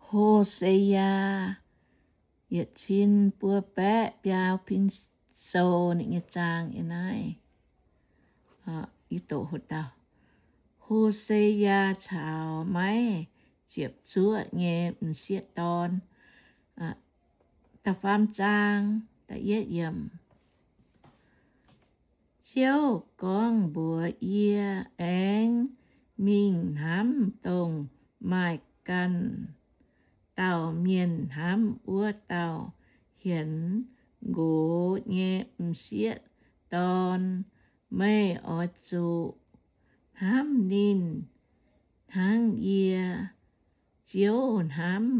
Ho^se^yaa yietc cin buo baeqv biaa pin sou ninh nyei zaang yiem naaiv. Ho^se^yaa caux maiv ziepc zuoqv nyei m'sieqv dorn. Da'faam zaang, da'yietv yiemc. Ziouv gorngv mbuox yie, Aengx mingh hnamv dongh maaih ganh dauh mienh hnamv wuov dauh hienx nqox nyei m'sieqv dorn. Meih oix zuqc hnamv ninh hnangv yie, Ziouv, hnamv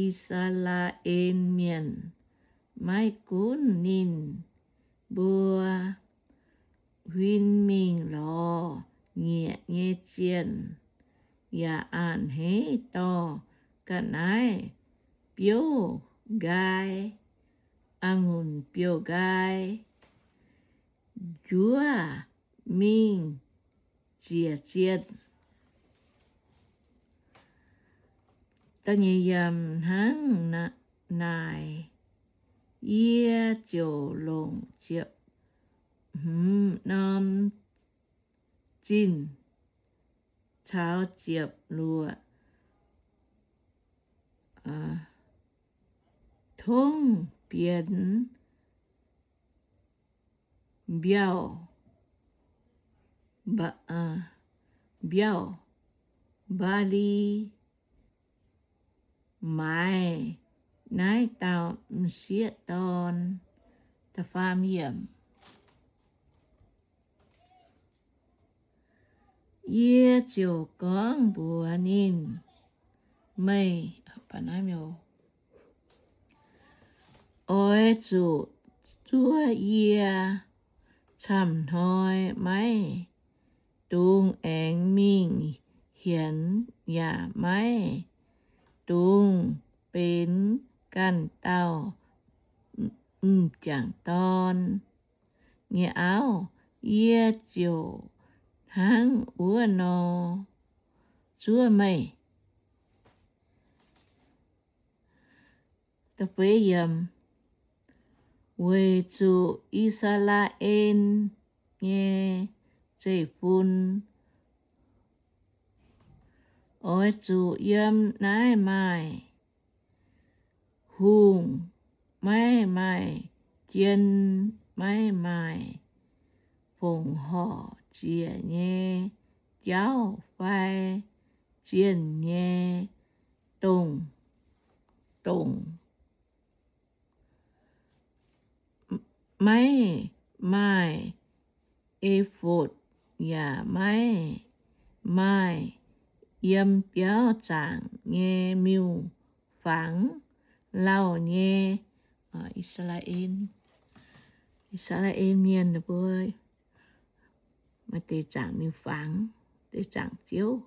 I^saa^laa^en Mienh. Maiv gunv ninh mbuo huin mingh lorz nyiec nyei zienh, yaac a'hneiv dorh ga'naaiv biouv-nqaai, a'ngunc biouv-nqaai, njuov mingh ziec zienh. Hnangv naaic, yie ziouc longc ziepc hmz norm zinh caux ziepc luoqc tongv bienx mbiauh, mbiauh Mbaa^li maaiz naaiv dauh m'sieqv dorn. Yie ziouc gorngv mbuox ninh, Meih oix zuqc zuov yie camv-hnoi maiv dungx aengx mingh hienx yaac maiv dungx benx ganh dauh m'jangc dorn nyei auv. Yie ziouc hnangv wuov nor zuov meih. Weic zuqc I^saa^laa^en nyei zeiv-fun oix zuqc yiem naaiv maaih hungh, maiv maaih jien, maiv maaih fongc horc ziec nyei jauv fai zienh nyei dongh, dongh, maiv maaih efotv yaac maiv maaih yiem biauv zaangc nyei miuc-fangx lauh nyei. I^saa^laa^en, I^saa^laa^en Mienh mbuo maaih deix zaangc miuc-fangx, deix zaangc ziouv.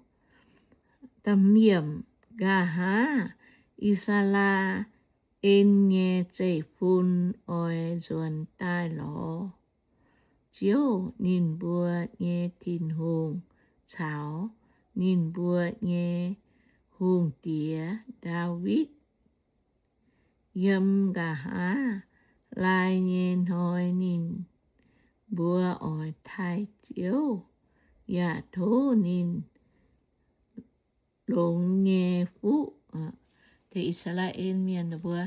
Da'hmz yiemc. Nqa'haav I^saa^laa^en nyei zeiv-fun oix nzuonx daaih lorz Ziouv, ninh mbuo nyei Tin-Hungh, caux ninh mbuo nyei hungh diex, Ndaawitv. Yiem nqa'haav laai nyei hnoi ninh mbuo oix taaih Ziouv yaac tov ninh longx nyei fuqv. Deix I^saa^laa^en Mienh mbuo,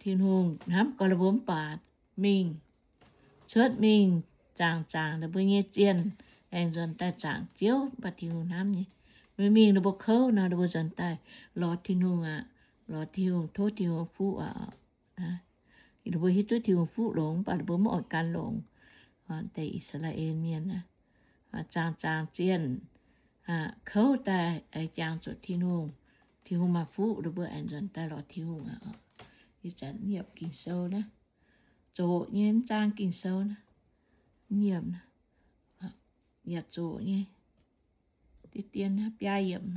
Tin-Hungh hnamv gorx ninh mbuo mv baac mingh, cuotv mingh zaangc zaangc ninh mbuo nyei zienh, aengx nzuonx daaih zaangc Ziouv, mv baac Tin-Hungh hnamv nyei. Mingh mingh ninh mbuo kouv nor, ninh mbuo nzuonx daaih lorz Tin-Hungh aqv, lorz Tin-Hungh, tov Tin-Hungh fuqv aqv. Ninh mbuo hiuv duqv Tin-Hungh fuqv longx, mv baac ninh mbuo mv oix gan longx. Deix I^saa^laa^en Mienh zaangc zaangc zienh, kouv daaih jangx zuqc Tin-Hungh, Tin-Hungh maaih fuqv ninh mbuo aengx nzuonx daaih lorz Tin-Hungh aqv. Ih zanc yiem Ging-Sou naaiv, zoqc nyei zaang Ging-Sou naaiv, yiem, yaac zoqc nyei, deix dien biaa yiemc.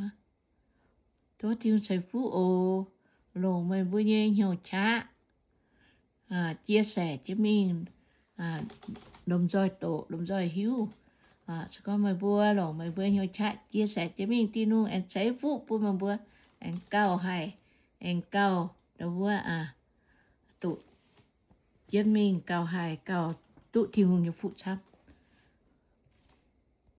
Tov Tin-Hungh ceix fuqv oc. Longc meih mbuo nyei hnyouv qaqv chia sẻ jienv mingh, lomh nzoih doqc, lomh nzoih hiuv. Se gorngv meih mbuo longc meih mbuo hnyouv qaqv chia sẻ jienv mingh, Tin-Hungh aengx ceix fuqv bun meih mbuo aengx gauh haih, aengx gauh ndau wuov, duqv jienv mingh gauh haih, gauh duqv Tin-Hungh nyei fuqv camv.